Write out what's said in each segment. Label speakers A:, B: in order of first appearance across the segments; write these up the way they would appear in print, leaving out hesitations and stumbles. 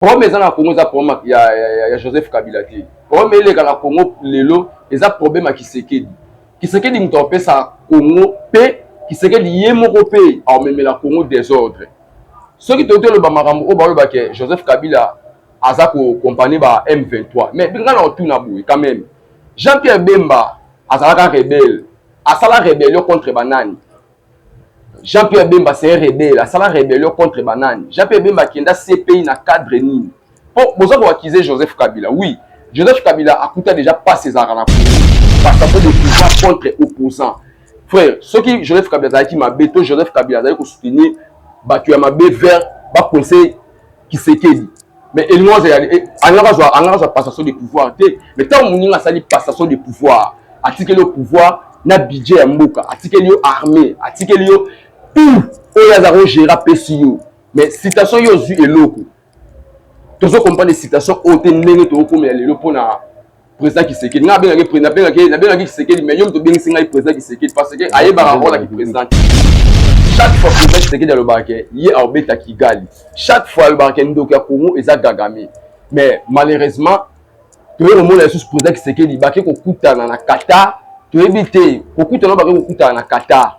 A: Problème eza na Congo eza problème ya Joseph Kabila te. Problème eleka na Congo lelo eza problème ya Kisekedi. Kisekedi moto apesa Congo pe Kisekedi ye moko pe aomemela Congo désordre. Soki toyoki toloba makambo oyo baloba ke Joseph Kabila aza ko accompagner ba M23. Mais nga na otuna boye quand même. Jean-Pierre Bemba azalaka rebelle. Asala rébellion contre banani? Jean-Pierre Bemba c'est un rebelle, asala rébellion contre banani. Jean-Pierre Bemba akenda CPI na cadre nini? Po boza ko accuser Joseph Kabila. Oui, Joseph Kabila akuta déjà passe ezalaka na Congo. Passation de pouvoir contre opposant. Frère, soki Joseph Kabila azalaki mabe to Joseph Kabila azalaki ko soutenir bato ya mabe vers ba conseil Kisekedi. Mais elingo angaka zwa angaka zwa passation de pouvoir te. Mais ntango moninga asali passation de pouvoir, atikeli yo pouvoir na budget ya mboka, atikeli yo armée, atikeli yo tout oyo aza ko gérer apesi yo. Mais citation yo ozwi eloko. Tozo comprendre citation oyo te ndenge tokokomela lelo mpona président Kisekedi. Nga abengaki président, abengaki nabengaki Kisekedi, mais yo moto obengisi ngai président Kisekedi parce que ayebaka rôle ya président. Chaque fois président Kisekedi alobaka ke ye aobeta Kigali. Chaque fois alobaka ke ndoki ya Congo eza Kagame. Mais malheureusement toye komona lisusu président Kisekedi bake kokutana na Qatar, toyebi te kokutana bake kokutana na Qatar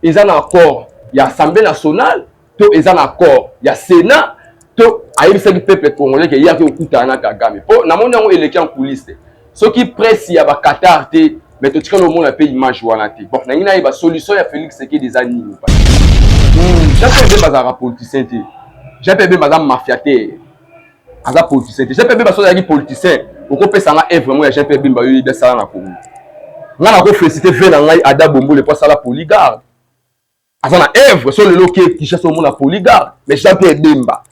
A: eza na accord ya Assemblée nationale to eza na accord ya Sénat to ayebisaki peuple congolais ke ye ake kokutana na Kagame. Mpo namoni yango eleki en coulisse. Soki presse ya ba Qatar te, mais totikali omona mpe image wana te. Bon, nangi nayeba solution ya Félix Tshisekedi eza nini. Jean-Pierre Bemba azalaka politicien te. Jean-Pierre Bemba aza mafiateur, aza politicien te. Jean-Pierre Bemba soki azalaki politicien, okopesa nga œuvre moko ya Jean-Pierre Bemba oyo oyebi asala na Congo. Nga nakofélicité ve na ngai Ada Bombole po asala Polygarde, aza na œuvre. So lelo oke Kinshasa omona Polygarde. Mais Jean-Pierre Bemba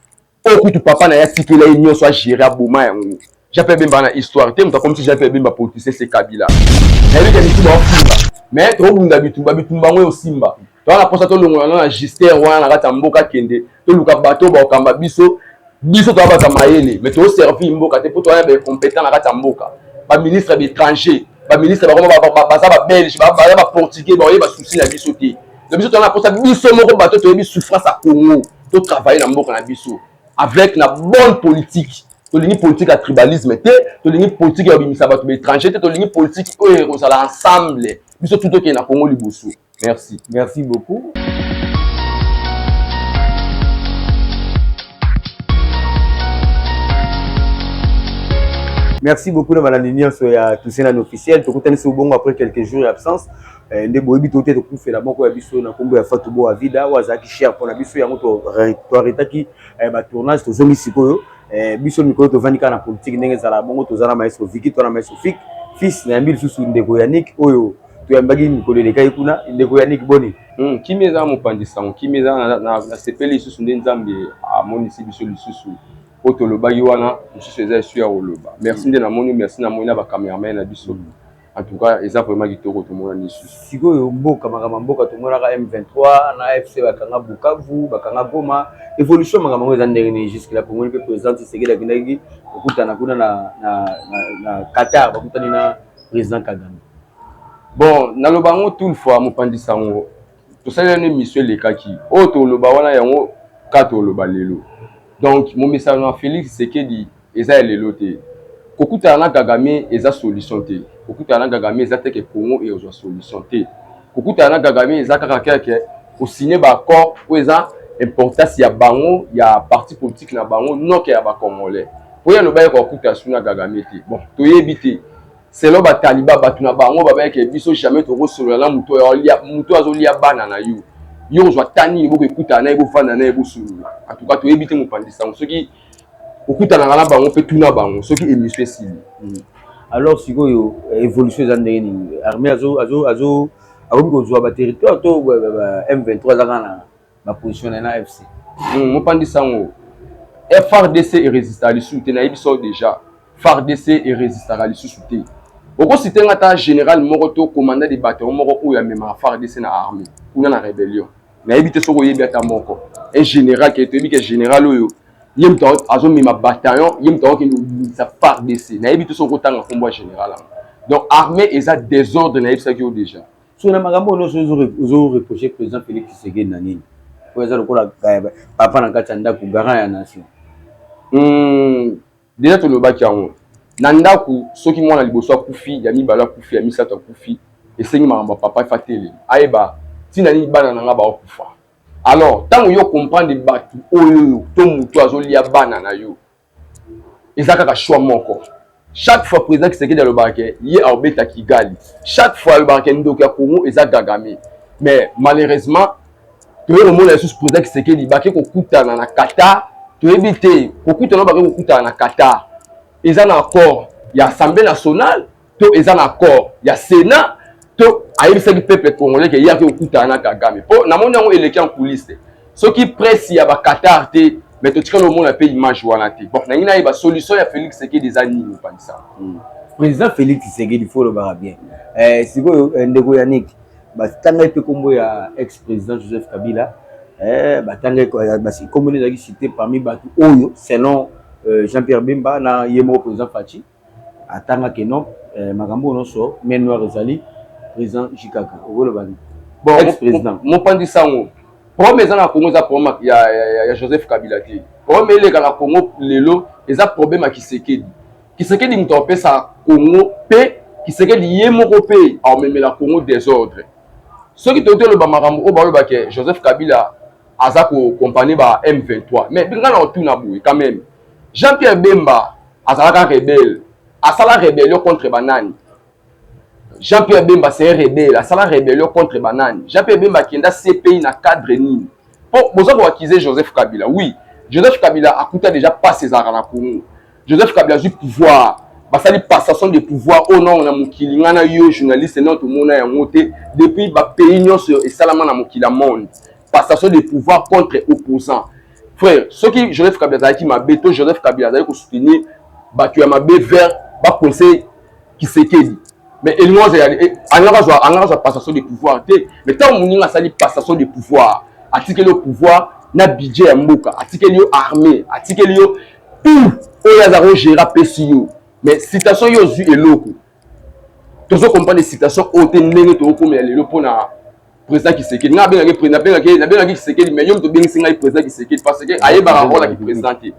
A: oyo kutu papa na ye atikela ye nyonso agere, aboma yango. Jean-Pierre Bemba na histoire te. Moto akomisi Jean-Pierre Bemba politicien, c'est Kabila. Nayebi ke mitu baofinga, mais tokobunda bitumba, bitumba yango osimba. Toza na mposa tolongola na gister wana na kati ya mboka, kende toluka bato bakokamba biso. Biso toza bato ya mayele, mais toservir mboka te mpo toza na baincompétent na kati ya mboka. Baministre ya baétranger, baministre bakoma baza babelge, baza baportugais, baoyeba souci na biso te. Donc biso toza na mposa biso moko bato toyebi souffrance ya Congo, totravaille na mboka na biso avec na bonne politique. Tolingi politique ya tribalisme te, tolingi politique ya kobimisa bato baétranger te, tolingi politique oyo ekozala ensemble, biso tu tokende na Congo liboso. Merci.
B: Merci beaucoup. Merci beaucoup na balandi nyonso ya Toussaint officiel. Tokutani so bongo après quelques jours d'absence. Nde boyebi to te tokufela moko ya biso na nkombo ya Fatou Bo Avida oyo azalaki cher mpona biso. Yango toarrêtaki batournage, tozongi sikoyo. Biso mikolo tovandi kaka na politique ndenge ezala bongo. Toza na maestro Viki, to na maestro Fik fils. Nayambi lisusu ndeko Yannick oyo toyambaki mikolo elekaki kuna. Ndeko Yannick, boni?
A: Kimi eza mopanzi sango, kimi eza. Nasepeli lisusu nde Nzambe amonisi biso lisusu oyo tolobaki wana mosusu eza esu ya koloba. Merci nde namoni, merci namoni na bacameraman na biso. En tout cas eza vraiment kitoko tomonani lisusu.
B: Sikoyo mboka, makambo ya mboka, tomonaka M23 na AFC bakanga Bukavu, bakanga Goma. Évolution makambo yango eza ndenge nini jusque là? Pomoni mpe président Tshisekedi akendaki kokutana kuna na Qatar, bakutani na président Kagame.
A: Bon, naloba yango tout fois, mopanzi sango, tosaleli émission elekaki oyo toloba wana yango ka toloba lelo. Donc momesano ya Félix Tshisekedi eza ya lelo te. Kokutana na Kagame eza solution te. Kokutana na Kagame eza te ke Congo ekozwa solution te. Kokutana na Kagame eza kaka keke kosigne baaccord oyo eza importance ya bango ya parti politique na bango, noke ya bacongolais. Po ye aloba ye kokuta su na Kagame te. Bon, toyebi te selon bataliba, bato na bango babayeke biso jamais tokosolola na moto oyo azolia bana na yo. Yo kozwa ta nini boko ekutana na ye, bovanda na ye, bosolola? En tout cas toyebi te, mopanzi sango. Soki okutanaka na bango mpe, tuna bango soki émission esili.
B: Alors sikoyo évolution eza ndenge nini? Armée azo akomi kozwa baterritoire to M23 aza kaka na baposition na ye na AFC?
A: Mopanzi sango, FARDC erésistaka lisusu te. Nayebi so déjà FARDC erésistaka lisusu te. Okosite nga ata général moko to commandant de bataillon moko oyo amemaka FARDC na armée kuna na rébellion. Nayebi te soki oyebi ata moko, un général ke toyebi ke général oyo ye moto azomema bataillon, ye moto akokende kobundisa FARDC. Nayebi te soki okotanga nkombo ya général yango. Donc armée eza désordre, nayebisaki yo déjà.
B: So na makambo oyo nyonso, ozoreproche président Félix Tshisekedi na nini oyo aza lokola papa na kati ya ndako, garant ya nation?
A: Déjà tolobaki yango na ndako: soki mwana liboso akufi, ya mibale akufi, ya misato akufi, esengi makambo ya papa efa telema, ayeba ntina nini bana na nga baokufa. Alors ntango yo comprendre bato oyo to moto azolia bana na yo, eza kaka choix moko. Chaque fois président Tshisekedi alobaka ke ye aobeta Kigali, chaque fois alobaka ke ndoki ya Congo eza Kagame, mais malheureusement toye komona lisusu président Tshisekedi bake kokutana na Qatar. Toyebi te kokutana, bake kokutana na Qatar eza na accord ya Assemblée nationale to eza na accord ya Sénat to ayebisaki peuple congolais ke ye ake kokutana na Kagame. Mpo namoni yango eleki en coulisse, soki presse ya baQatar te, mais totikali omona mpe image wana te. Bon, nangi nayeba solution ya Félix Tshisekedi eza nini opanisa.
B: Président Félix Tshisekedi, faut olobaka bien. Sikoyo, ndeko Yannick, batangaki mpe nkombo ya ex président Joseph Kabila. Batangaki nkombo nde ezalaki cité parmi bato oyo, selon Jean Pierre Bemba na ye moko président Fatshi atangaki non, makambo oyo nyonso, main noire ezali président Jikaka. Okoloba nini?
A: Bon,
B: ex président.
A: Mopanzi sango, problème eza na Congo eza problème ya Joseph Kabila te. Problème eleka na Congo lelo eza problème ya Tshisekedi. Tshisekedi moto apesa Congo mpe Tshisekedi ye moko mpe aomemela Congo désordre. Soki toyoti oloba makambo oyo balobake Joseph Kabila aza koaccompagner ba M23, mais nga na otuna boye quand même: Jean Pierre Bemba azalaka rebelle, asala rébellion contre banani? Jean Pierre Bemba, c'est un rebelle, asala rébellion contre banani? Jean Pierre Bemba akenda CPI na cadre nini? Mpo boza koaccuser Joseph Kabila. Oui, Joseph Kabila akuta déjà passe ezalaka na Congo. Joseph Kabila azwi pouvoir, basali passation de pouvoir oyo nongo na mokili. Ngai na yo journaliste nano tomona yango te. Depuis bapays nyonso esalama na mokili ya monde, passation de pouvoir contre opposant. Frère, soki Joseph Kabila azalaki mabe to Joseph Kabila azalaki kosoutenir bato ya mabe vers baconseil Tshisekedi, mais elingo angaka azwa passation de pouvoir te. Mais ntango moninga asali passation de pouvoir, atikeli yo pouvoir na budget ya mboka, atikeli yo armée, atikeli yo tout oyo aza kogérer, apesi yo, mais citation yo ozwi eloko. Tozo comprendre citation oyo te, ndenge tokokomela lelo mpona président Tshisekedi. Ngai nabengaki, nabengaki Tshisekedi, mais yo moto obengisi ngai président Tshisekedi parce que ayebaka rôle ya président te.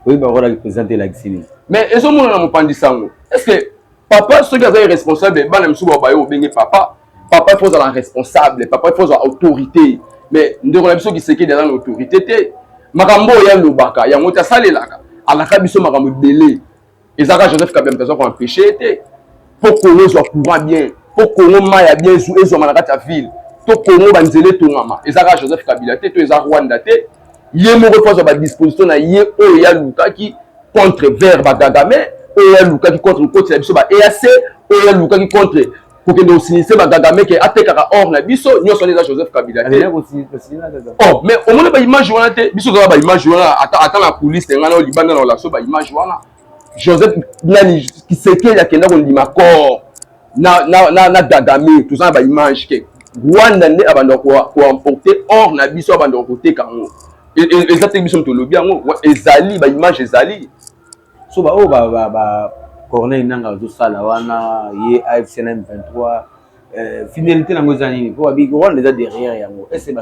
B: Oyeba rôle ya président te elakisi nini?
A: Mais ezomonana mopanzi sango. Est ce que papa soki aza irresponsable, bana misusu bao baye obenge papa? Papa, il faut ozala responsable, papa, il faut ozala autorité. Mais ndeko na biso Tshisekedi aza na autorité te. Makambo oyo alobaka yango te asalelaka. Alaka biso makambo ebele. Ezaka Joseph Kabila moto aza koempêcher te mpo Congo ezwa courant bien, mpo Congo mai ya bien ezwama na kati ya ville, to Congo banzela etongama. Ezaka Joseph Kabila te to eza Rwanda te. Ye moko mpo azwa badisposition na ye oyo ye alukaki contre vers baKagame, oyo alukaki contre kokotela biso ba EAC, oyo alukaki contre kokende kosinise baKagame ke atekaka or na biso nyonso wana, eza Joseph Kabila te. Oh, mais omoni baimage wana te? Biso toza baimage wana ata na coulisse. Ngai na libanda na olaso baimage wana. Joseph nani, Tshisekedi akenda kondima accord na Kagame. Toza na baimage ke Rwanda nde abanda koimporter or na biso, abanda koteka yango. Eza te biso tolobi yango, ezali baimage, ezali.
B: So baoyo ba Corneille Nanga azosala wana, ye AFC na M23, finalité nango eza nini? Mpo babi Rwanda eza derrière yango. Ese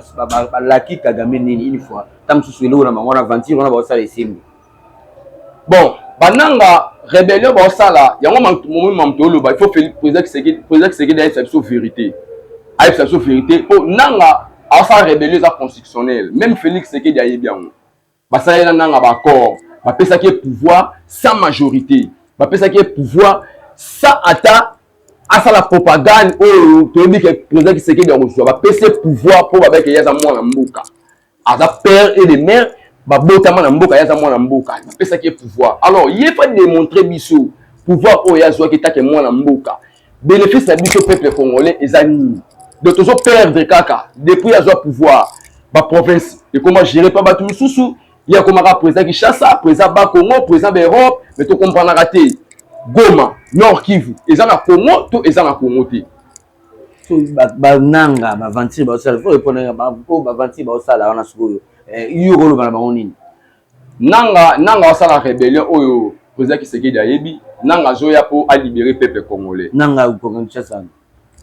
B: balaki Kagame nini? Une fois ta mosusu eloko na bango wana, aventure wana baosala esimbi.
A: Bon, bananga rébellion baosala yango, momi mamuto oloba, il faut président Tshisekedi, président Tshisekedi ayebisa biso vérité, ayebisa biso vérité. Mpo Nanga aosala rébellion eza constitutionnel. Même Félix Tshisekedi ayebi yango. Basaleli na Nanga baaccord, bapesaki ye pouvoir sans majorité, bapesaki ye pouvoir sans ata asala propagande oyo toyebi ke président Tshisekedi akozwa. Bapesi ye pouvoir mpo babeke ye aza mwana mboka, aza père et de mère babotama na mboka, ye aza mwana mboka, bapesaki ye pouvoir. Alors ye faut démontrer biso pouvoir oyo azwaki take mwana mboka, bénéfice na biso peuple congolais eza nini? Donc tozo perdre kaka depuis azwa pouvoir. Baprovince ekoma géré pa bato misusu. Ye akomaka président Kinshasa, président Bakongo, président baEurope, mais tokomprenaka te. Goma, Nord Kivu eza na Congo to eza na Congo te?
B: Bananga baventure baosala, faut répondre oyo baventure baosala wana. Sikoyo yo koloba na bango nini?
A: Nanga asala rébellion oyo président Tshisekedi ayebi. Nanga azoya mpo alibérer peuple congolais.
B: Nanga Kinshasa?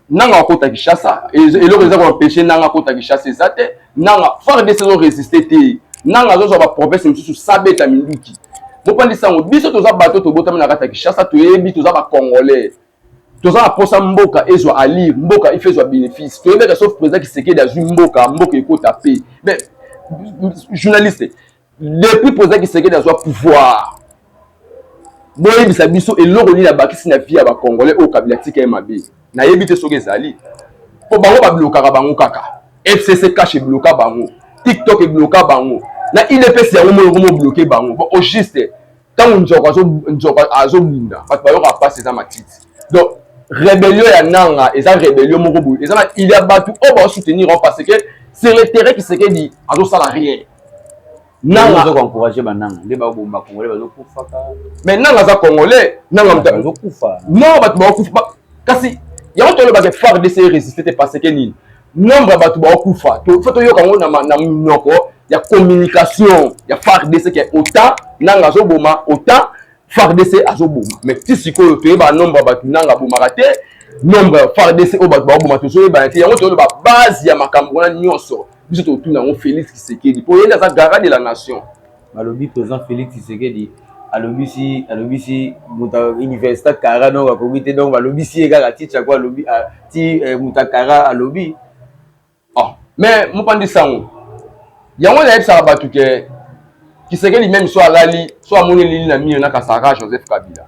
A: Nanga akota Kinshasa, eloko eza koempêcher Nanga akota Kinshasa eza te. Nanga, FARDC ezorésister te. Nanga azozwa baprovince mosusu sabeta minduki. Mopanzi sango, biso toza bato tobotami na kati ya Kinshasa, toyebi toza bacongolais, toza na posa mboka ezwa allure, mboka ife ezwa bénéfice. Toyebaka sauf président Tshisekedi azwi mboka, mboka ekota pe. Mais journaliste, depuis président Tshisekedi azwa pouvoir, boyebisa biso eloko nini abakisi na vie ya bacongolais oyo Kabila tika ye mabe? Nayebi te soki ezali mpo bango bablokaka bango kaka. FCC CACH ebloka bango, TikTok ebloka bango, na UDPS yango moloko mobloke bango. Bon, au juste ntango nzoko azobunda, bato bayoka mpasi, eza matiti. Donc rébellion ya Nanga eza rébellion moko boye, eza na il y a bato oyo baosoutenir parce que sur le terrain Tshisekedi azosala rien.
B: Nanga encourager bananga nde babomba congolais bazokufaka.
A: Mais Nanga aza congolais, Nanga
B: bazokufa.
A: Non, bato bakokufa, kasi yango tolobaka FARDC résiste te, parce que nini? Nombre ya bato bakokufa, faut toyoka yango na monoko ya communication ya FARDC ke autant Nanga azoboma, autant FARDC azoboma. Mais ti sikoyo toyeba nombre ya bato Nanga abomaka te, nombre ya FARDC oyo bato bakoboma tozoyebana te. Yango toyoloba, base ya makambo wana nyonso, biso totuna yango Félix Tshisekedi, mpo ye nde aza garant de la nation.
B: Balobi président Félix Tshisekedi alobisi moto université kara, donc akoki te, donc balobisi ye kaka ti Chako alobi ti moto akara alobi.
A: Oh, mais mopandi sango, yango nayebisaka bato ke Tshisekedi même so alali, so amoni elili na mire, nakasaka Joseph Kabila.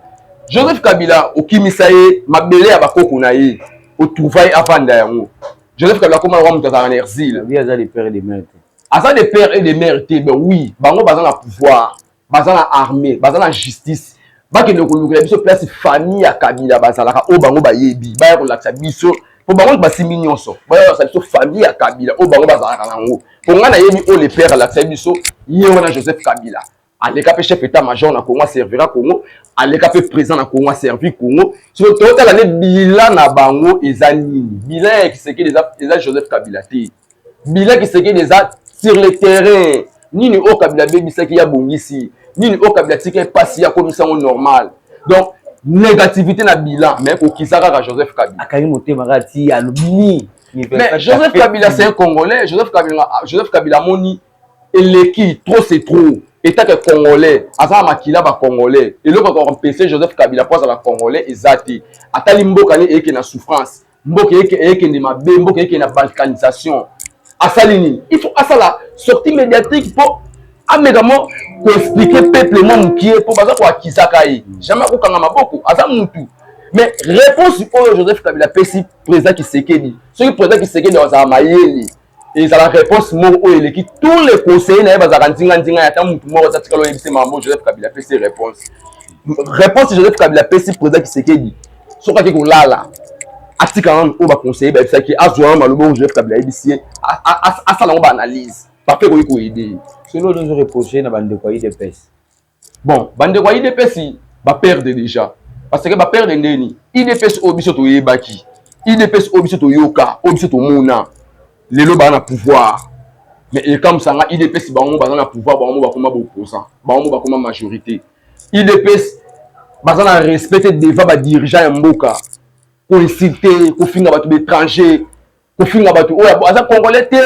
A: Joseph Kabila okimisa ye mabele ya bakoko na ye, otrouva ye avanda yango. Joseph Kabila akoma yango moto azalaka na exil.
B: Aza de père et de mère te.
A: Aza de père et de mère te. Ben oui, bango baza na pouvoir, baza na armée, baza na justice. Bakende kolukela biso place famille ya Kabila bazalaka, oyo bango bayebi, baya kolakisa biso, mpo bango basimbi nyonso. Baya kolakisa biso famille ya Kabila oyo bango bazalaka nango, mpo ngai nayebi oyo le père alakisa biso ye wana. Joseph Kabila aleka mpe chef état major na Congo, aservira Congo, aleka mpe président na Congo, aservi Congo. So totala nde bilan na bango eza nini. Bilan ya Tshisekedi eza Joseph Kabila te. Bilan Tshisekedi eza sur le terrain. Nini oyo Kabila abebisaki ya bongisi? Nini oyo Kabila atika epasi ya komisa yango normal? Donc négativité na bilan, mais kokisa kaka Joseph Kabila.
B: Akangi motema kaka ti alobi.
A: Mais Joseph Kabila, c'est un Congolais. Joseph Kabila, Joseph Kabila amoni eleki, trop c'est trop. Etake congolais, aza na makila bacongolais. Eloko akoempêcher Joseph Kabila mpo azala congolais eza te. Atali mboka ne eyeke na souffrance, mboka eyekende mabe, mboka eyeke na balkanisation. Asali nini? Il faut asala sortie médiatique mpo ameka mo koexpliquer peuple mwa mokie, mpo baza koakisaka ye. Jamais akokanga maboko, aza mutu. Mais réponse oyo Joseph Kabila apesi président Tshisekedi, soki président Tshisekedi azala mayele, ezala réponse moko oyo eleki tous les conseillers na ye bazalaka ndinga-ndinga. Ata mutu moko aza tikala oyebisi makambo Joseph Kabila apesi. Réponse Joseph Kabila apesi président Tshisekedi, soki ake kolala, atika nanu oyo baconseiller bayebisaki, azwa nanu maloba oyo Joseph Kabila ayebisi ye, asala yango baanalyse pape ekoki koaider ye.
B: Solo ozo reproche na bandeko ya UDPS?
A: Bon, bandeko ya UDPS baperdre déjà, parce que baperdre ndeni. UDPS oyo biso toyebaki, UDPS oyo biso toyoka, oyo biso tomona, lelo baza na pouvoir. Mais ekamusanga, UDPS bango baza na pouvoir, bango bakoma baopposant, bango bakoma majorité. UDPS baza na respect te devant badirigeant ya mboka, koinsulte, kofinga bato baétranger, kofinga bato oyo aza congolais te.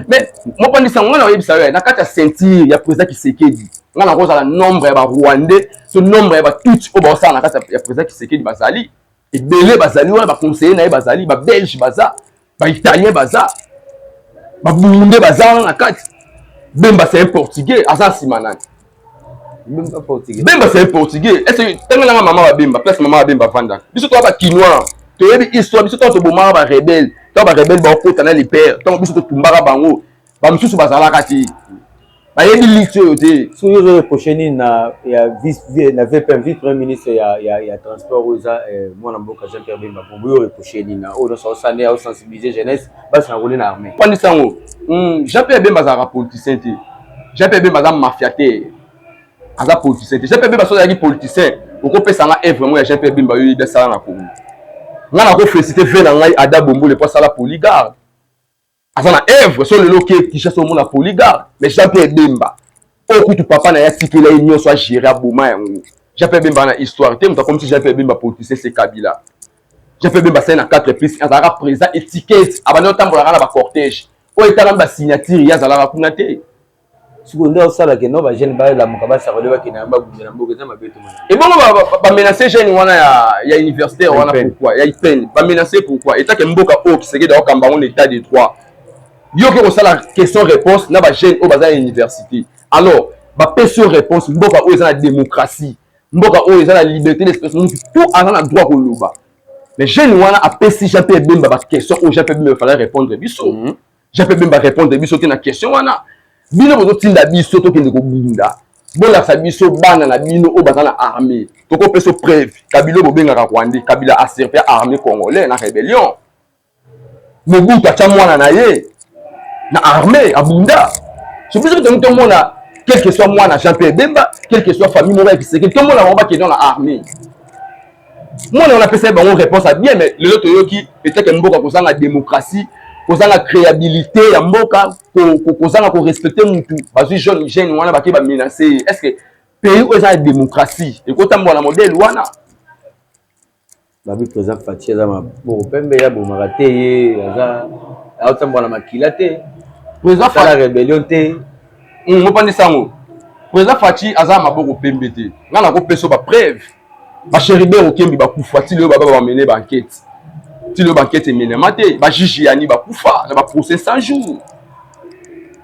A: Mais mopandisa, ngai na oyebisa yo, na kati ya ceinture ya président Tshisekedi, ngai nakozala nombre ya barwandais to nombre ya batutsi oyo baosala na kati ya président Tshisekedi bazali ebele. Bazali wana, baconseiller na ye bazali, babelge baza, baitalien baza, baburundais baza wana na kati. Bemba, c'est un Portugais, aza nsima nani? Bemba, c'est un Portugais. Est ce ntango nanga mama babemba, place mama babemba avandaka, biso toza bakinois, toyebi histoire. Biso ntango tobomaka barebele, ntango barebele baokota na lipere, ntango biso totumbaka bango, bamosusu bazalaka te, bayebi liti oyo te.
B: Soki ozo reproche nini na ya vice na VPM, vice premier ministre ya transport, oyo eza mwana mboka Jean Pierre Bemba, boyo reproche nini na oyo nyonso aosala nde aosensibiliser jeunesse basi na koli na armée?
A: Pandisa yango, Jean Pierre Bemba azalaka politicien te. Jean Pierre Bemba aza mafia te, aza politicien te. Jean Pierre Bemba, so azalaki politicien, okopesanga œuvre moko ya Jean Pierre Bemba oyo oyebi asala na Congo? Ngai nakofélicité ve na ngai Ada Bombole po asala Polygarde, aza na œuvre. So lelo oke Kinshasa, omona Polygarde. Mais Jean Pierre Bemba oyo kutu papa na ye atikela ye nyonso, agere, aboma yango. Jean Pierre Bemba na histoire te. Moto akomisi Jean Pierre Bemba politicien, c'est Kabila. Jean Pierre Bemba asali na 4 plus, azalaka président étiquette, abandi otambolaka na bacortège oyo etalami basignature, ye azalaka kuna te.
B: Sikoyo nde osalaka no bajeune balamuka, basakole, bakende yango, babundela mboka, eza mabe to?
A: Ebongo bamenace jeune wana ya universitaire wana pourquoi? Ya IPN, bamenace pourquoi? Etake mboka oyo Tshisekedi akokamba yango na état de droit, yo oke kosala question réponse na bajeune oyo baza na université. Alors bapesi yo réponse. Mboka oyo eza na démocratie, mboka oyo eza na liberté d'expression, mutu tout aza na droit koloba. Mais jeune wana apesi Jean Pierre Bemba baquestion oyo Jean Pierre Bemba fallait répondre biso. Jean Pierre Bemba répondre biso te na question wana. Bino bozotinda biso tokende kobunda, bolakisa biso bana na bino oyo baza na armée, tokopesa preuve. Kabila oyo bobengaka Rwandais, Kabila aservi armée congolais na rébellion. Mobutu atya mwana na ye na armée, abunda. So biso tongi tomona, quel que soit mwana Jean Pierre Bemba, quel que soit famille moko ya Tshisekedi, tomona bango bakende na armée. Mwana wana apesa ye bango réponse ya bien. Mais lelo toyoki eteke mboka kozanga démocratie, kozanga créabilité ya mboka, kozanga korespecte mutu. Bazwi jeune wana, bake bamenace ye. Est ce que pays oyo eza na démocratie ekotambola na modèle wana?
B: Babi président Fatshi aza maboko pembe, ye abomaka te, ye aza aotambola na makila te.
A: Président
B: asala rébellion te.
A: Mopandisa yango, président Fatshi aza na maboko pembe te. Ngai nakopesa bapreuve. Bachérubin Okembi bakufa, ti lelo baba bamene baenquête, ti lelo baenquête emenema te. Bajuge yani bakufa na baprocès 100 jours.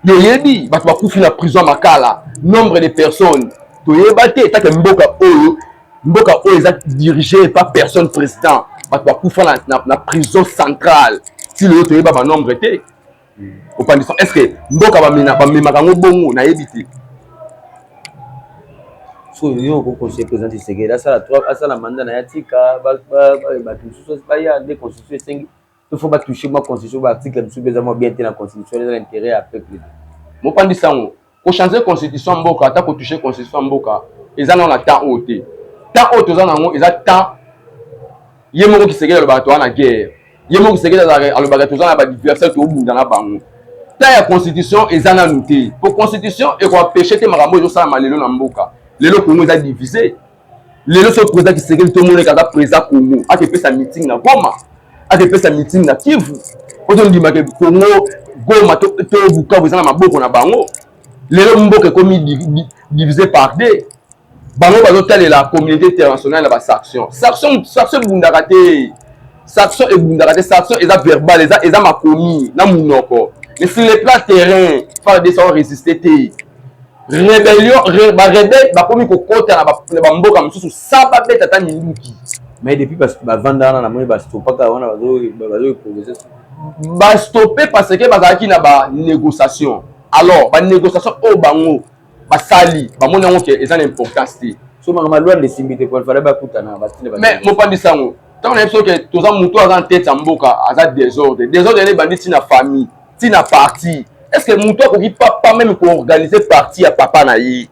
A: Toyebi bato bakufi na prison Makala, nombre de personnes toyeba te. Etake mboka oyo, mboka oyo eza dirigé par personne président, bato bakufa na prison centrale, ti lelo toyeba banombre te. Opandisa, est ce que mboka bamemaka yango bongo? Nayebi te.
B: So yo okoconseille président Tshisekedi asala, asala mandat na ye, atika bato mosusu baya nde constitution esengi to faut batouche mwa constitution, baarticle mosusu mpe eza mwa bien te na constitution, eza na intérêt ya peuple te?
A: Mopandisa yango, kochange constitution mboka, ata kotouche constitution mboka, eza nano na temps oyo te. Temps oyo toza nango eza temps ye moko Tshisekedi alobaka toza na guerre. Ye moko Tshisekedi alobaka toza na baadversaire, tobunda na bango. Temps ya constitution eza nanu te, po constitution ekoempêche te makambo oyo ezosalama lelo na mboka. Lelo Congo eza divisé. Lelo so président Tshisekedi, tomoneka aza président Congo, akepesa meeting na Goma, akepesa meeting na Kivu, po tondimaka Congo, Goma to Bukavu eza na maboko na bango. Lelo mboka ekomi divisé par deux. Bango bazotalela communauté internationale na basanction. Sanction, sanction ebundaka te, sanction ebundaka te. Sanction eza verbal, eza makomi na munoko, mais sur le plan terrain, FARDC résister te. Rébellion, barebelle bakomi kokɔta na bamboka mosusu sa babeta ata minduki.
B: Mais depuis bavanda wana, namoni bastopaka wana, bazoprogresse.
A: Bastoppe parce que bazalaki na banégociation. Alors banégociation oyo bango basali, bamoni yango ke eza na importance te.
B: So makambo Luanda esimbi te, fallait bakutana, batinde.
A: Mais mopandisa yango, ntango na biso ke toza, motu aza na tete ya mboka aza désordre. Désordre ene ebandi ntina famille, ntina parti. Est ce que motu akoki pas même koorganiser parti ya papa na ye?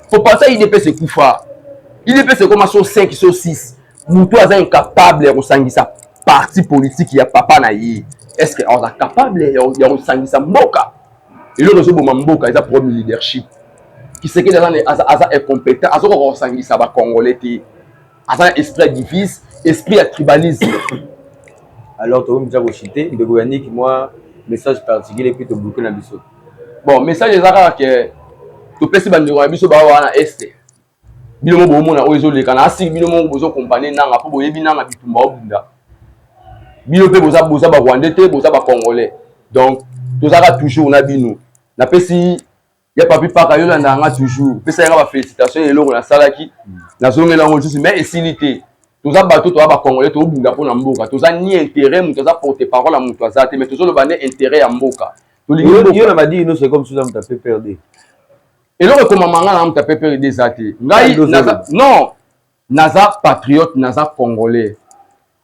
A: Faut penser UDPS ekufa, UDPS ekoma so 5, so 6. Motu aza incapable ya kosangisa parti politique ya papa na ye, est ce que aza capable ya kosangisa mboka? Eloko ezoboma mboka eza problème leadership. Tshisekedi aza incompétent, azokoka kosangisa bacongolais te, aza na esprit ya divise, esprit ya tribalisme.
B: Alors tokomi déjà kochite. Ndeko Yannick, mwa message particulier, puis tobloke na biso.
A: Bon, message eza kaka ke topesi bandeko na biso bawa wana este. Bino mo bomona oyo ezoleka na asiki, bino moko bozokompane nanga mpo boyebi nanga bitumba obunda. Bino mpe boza barwandais te, boza bacongolais, donc tozalaka toujours na bino. Napesi ya papi paka, yolanda yanga toujours, pesa yanga bafélicitation. Eloko nasalaki, nazongela yango lisusu, mais esili te. Toza bato, toza bacongolais, tobunda mpona mboka. Toza ni intérêt moto aza porte parole ya moto aza te, mais tozoloba nde intérêt ya mboka.
B: Tolingi yo na badii nyonso, comme soza moto ape PPRD.
A: Eloko ekomama nga na moto ape PPRD eza te. Ngai non, naza patriote, naza congolais,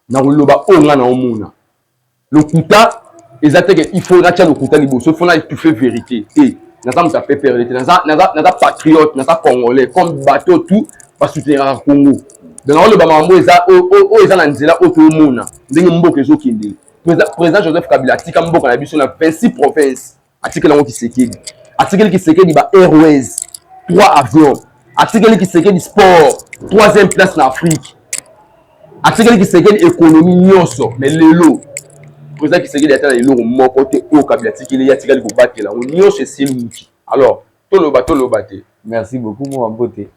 A: nakoloba oyo ngai naomona. Lokuta eza te ke il faut natia lokuta liboso, il faut na étouffer vérité te. Naza moto ya PPRD te, naza patriote, naza congolais comme bato tout basouteniraka Congo. Donc naoloba makambo eza oyo eza na nzela oyo toomona ndenge mboka ezokende. Président Joseph Kabila atika mboka na biso na 26 province, atikeli yango Tshisekedi. Atikeli Tshisekedi ba Airways, 3 avions. Atikeli Tshisekedi sport, troisième place na Afrique. Atikeli Tshisekedi économie nyonso. Mais lelo président Tshisekedi ata na eloko moko te oyo Kabila atikeli ye, atikali kobatela yango nyonso, esili muki. Alors Toloba, toloba te.
B: Merci beaucoup, mo mbote.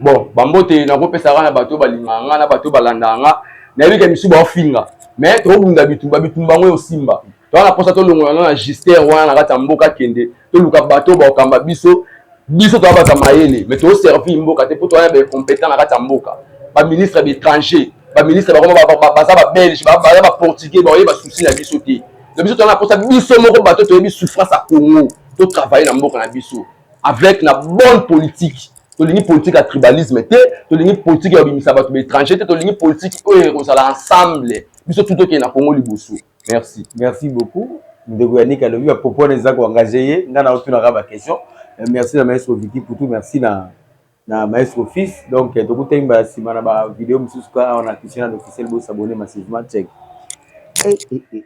A: Bon, bambote nakopesaka na bato balingaka nga, na bato balandaka nga. Nayebi ke misu baofinga, mais tobunda bitumba, bitumba yango osimba. Toza na mposa tolongola na gister wana na kati ya mboka. Kende toluka bato bakokamba biso. Biso toza bato ya mayele, mais toservir mboka te mpo toza baincompétent na kati ya mboka. Baministre baétranger, baministre bakoma baza babelge, baza baportugais, baoyeba souci na biso te. Donc biso toza na mposa, biso moko bato toyebi souffrance ya Congo, totravaille na mboka na biso avec na bonne politique. Tolingi politique ya tribalisme te, tolingi politique ya kobimisa bato baétranger te, tolingi politique oyo ekozala ensemble, biso tu tokende na Congo liboso. Merci.
B: Merci beaucoup, ndeko Yannick. Alobi bapropos wana eza koengage ye, ngai na otunaka baquestion. Merci na maestro Viki Putu, merci na maestro Fils. Donc tokutani mbala nsima na bavideo mosusu kaka awa na Christian Officiel. Bosabone massivement, check. Eh, eh, eh.